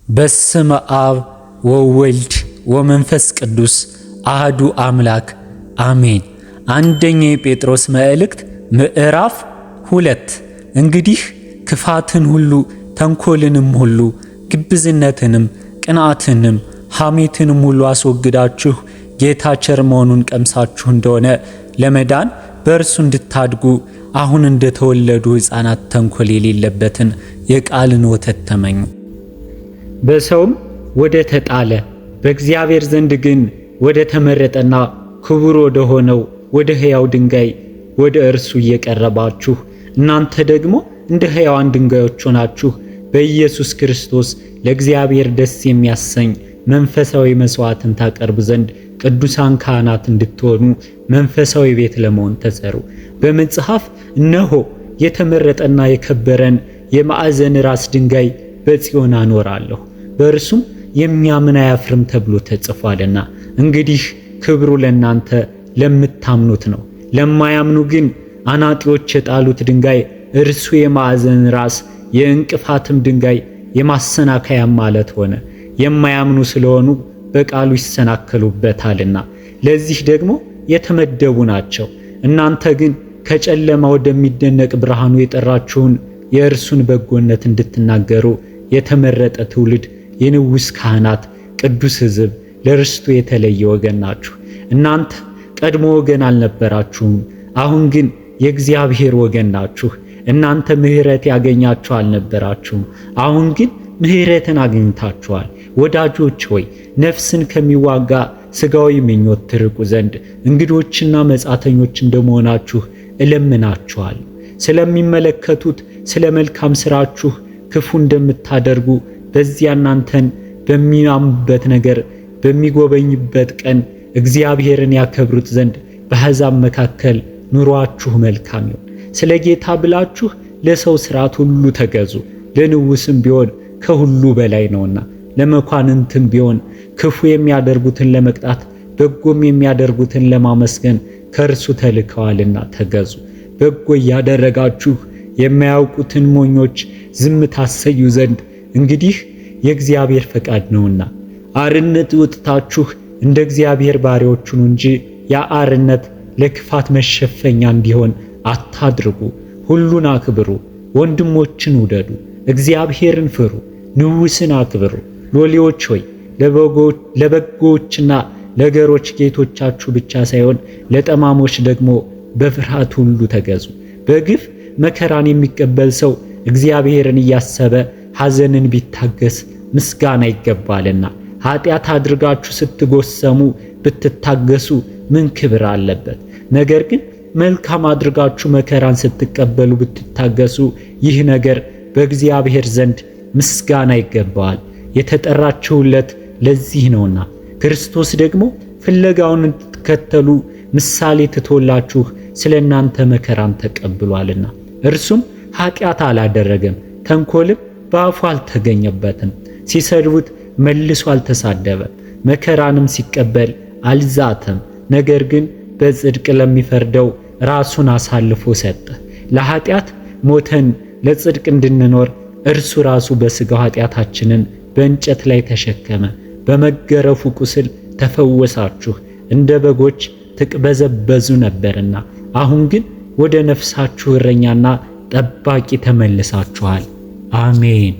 በስመ አብ ወወልድ ወመንፈስ ቅዱስ አህዱ አምላክ አሜን። አንደኛ የጴጥሮስ መልእክት ምዕራፍ 2። እንግዲህ ክፋትን ሁሉ ተንኮልንም ሁሉ ግብዝነትንም ቅንዓትንም ሐሜትንም ሁሉ አስወግዳችሁ ጌታ ቸር መሆኑን ቀምሳችሁ እንደሆነ ለመዳን በእርሱ እንድታድጉ አሁን እንደተወለዱ ሕፃናት ተንኮል የሌለበትን የቃልን ወተት ተመኙ። በሰውም ወደ ተጣለ በእግዚአብሔር ዘንድ ግን ወደ ተመረጠና ክቡር ወደ ሆነው ወደ ሕያው ድንጋይ ወደ እርሱ እየቀረባችሁ እናንተ ደግሞ እንደ ሕያዋን ድንጋዮች ሆናችሁ በኢየሱስ ክርስቶስ ለእግዚአብሔር ደስ የሚያሰኝ መንፈሳዊ መሥዋዕትን ታቀርቡ ዘንድ ቅዱሳን ካህናት እንድትሆኑ መንፈሳዊ ቤት ለመሆን ተሰሩ። በመጽሐፍ እነሆ የተመረጠና የከበረን የማዕዘን ራስ ድንጋይ በጽዮን አኖራለሁ፣ በእርሱም የሚያምን አያፍርም ተብሎ ተጽፏልና። እንግዲህ ክብሩ ለእናንተ ለምታምኑት ነው። ለማያምኑ ግን አናጢዎች የጣሉት ድንጋይ እርሱ የማዕዘን ራስ የእንቅፋትም ድንጋይ የማሰናከያም ማለት ሆነ። የማያምኑ ስለሆኑ በቃሉ ይሰናከሉበታልና ለዚህ ደግሞ የተመደቡ ናቸው። እናንተ ግን ከጨለማ ወደሚደነቅ ብርሃኑ የጠራችሁን የእርሱን በጎነት እንድትናገሩ የተመረጠ ትውልድ፣ የንጉሥ ካህናት፣ ቅዱስ ሕዝብ፣ ለርስቱ የተለየ ወገን ናችሁ። እናንተ ቀድሞ ወገን አልነበራችሁም፣ አሁን ግን የእግዚአብሔር ወገን ናችሁ። እናንተ ምሕረት ያገኛችሁ አልነበራችሁም፣ አሁን ግን ምሕረትን አግኝታችኋል። ወዳጆች ሆይ፣ ነፍስን ከሚዋጋ ሥጋዊ ምኞት ትርቁ ዘንድ እንግዶችና መጻተኞች እንደመሆናችሁ እለምናችኋል። ስለሚመለከቱት ስለ መልካም ሥራችሁ ክፉ እንደምታደርጉ በዚያ እናንተን በሚያሙበት ነገር በሚጎበኙበት ቀን እግዚአብሔርን ያከብሩት ዘንድ በአሕዛብ መካከል ኑሯችሁ መልካም ይሁን። ስለ ጌታ ብላችሁ ለሰው ሥርዓት ሁሉ ተገዙ። ለንጉሥም ቢሆን ከሁሉ በላይ ነውና፣ ለመኳንንትም ቢሆን ክፉ የሚያደርጉትን ለመቅጣት በጎም የሚያደርጉትን ለማመስገን ከእርሱ ተልከዋልና ተገዙ። በጎ እያደረጋችሁ የማያውቁትን ሞኞች ዝም ታሰዩ ዘንድ እንግዲህ የእግዚአብሔር ፈቃድ ነውና። አርነት ወጥታችሁ እንደ እግዚአብሔር ባሪያዎች ሁኑ እንጂ ያ አርነት ለክፋት መሸፈኛ እንዲሆን አታድርጉ። ሁሉን አክብሩ፣ ወንድሞችን ውደዱ፣ እግዚአብሔርን ፍሩ፣ ንጉሥን አክብሩ። ሎሌዎች ሆይ፣ ለበጎዎችና ለገሮች ጌቶቻችሁ ብቻ ሳይሆን ለጠማሞች ደግሞ በፍርሃት ሁሉ ተገዙ። በግፍ መከራን የሚቀበል ሰው እግዚአብሔርን እያሰበ ሐዘንን ቢታገስ ምስጋና ይገባልና። ኃጢአት አድርጋችሁ ስትጎሰሙ ብትታገሱ ምን ክብር አለበት? ነገር ግን መልካም አድርጋችሁ መከራን ስትቀበሉ ብትታገሱ ይህ ነገር በእግዚአብሔር ዘንድ ምስጋና ይገባዋል። የተጠራችሁለት ለዚህ ነውና። ክርስቶስ ደግሞ ፍለጋውን እንድትከተሉ ምሳሌ ትቶላችሁ ስለ እናንተ መከራን ተቀብሏልና። እርሱም ኃጢአት አላደረገም፣ ተንኮልም በአፉ አልተገኘበትም። ሲሰድቡት መልሶ አልተሳደበም፣ መከራንም ሲቀበል አልዛተም። ነገር ግን በጽድቅ ለሚፈርደው ራሱን አሳልፎ ሰጠ። ለኃጢአት ሞተን ለጽድቅ እንድንኖር እርሱ ራሱ በሥጋው ኃጢአታችንን በእንጨት ላይ ተሸከመ። በመገረፉ ቁስል ተፈወሳችሁ። እንደ በጎች ትቅበዘበዙ ነበርና አሁን ግን ወደ ነፍሳችሁ እረኛና ጠባቂ ተመልሳችኋል። አሜን።